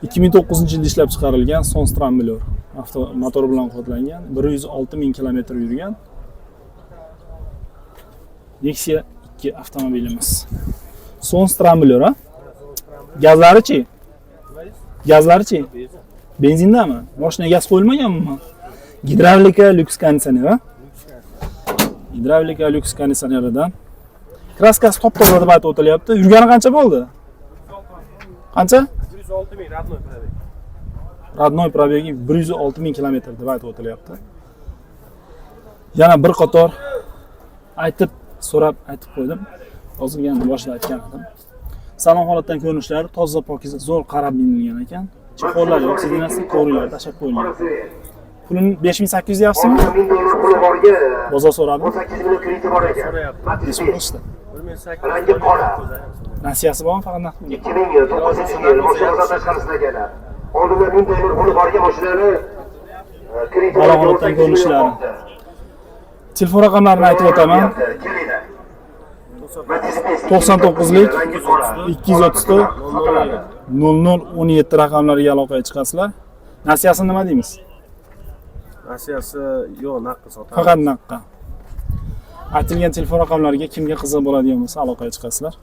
2009-yilda ishlab chiqarilgan Son Stramblyor avto motor bilan quvvatlangan, 106 ming kilometr yurgan Nexia 2 avtomobilimiz. Son Stramblyor, a? Gazlarichi? Gazlarichi? Benzindami? Moshinaga gaz qo'yilmaganmi? Gidravlika, lyuks konditsioner, a? Gidravlika, lyuks konditsioneridan. Краска si top-toza deb aytib o'tilyapti. Yurgani qancha bo'ldi? Qancha? 106 ming родной пробег. Родной пробег i 106 ming kilometr deb aytib o'tilyapti. Yana bir qator aytib, so'rab aytib qo'ydim. Yozilganini boshida aytgan edim. Salon holatdan ko'rinishlari toza, pokiza, zo'r qarab minilgan ekan. Чехол lar yo'q, сиденья si коврик lar tashlab qo'yilgan. Pulini 5800 deyapsizmi? 1000 dollar puli borga Bozor so'radim. 18 million krediti bor ekan. So'rayapti. Necha pul qilishdi? 1800. Rangi qora. Nasiyasi bormi, faqat naqd pulga? 2009-yil mashina bozor tashqarisidagi. Oldinda 1000 dollar puli borga mashinani krediti Salon borga holatdan 18 million ko'rinishlari. qoldi. Telefon raqamlarini aytib o'taman. Kelinglar. 99lik Rangi qora. 234 00 17 raqamlariga aloqaga chiqasizlar. Nasiyasini nima deymiz? Nasiyasi yo'q, naqdga sotamiz. Faqat naqdga. Aytilgan telefon raqamlariga kimga qiziq bo'ladigan bo'lsa, aloqaga chiqasizlar.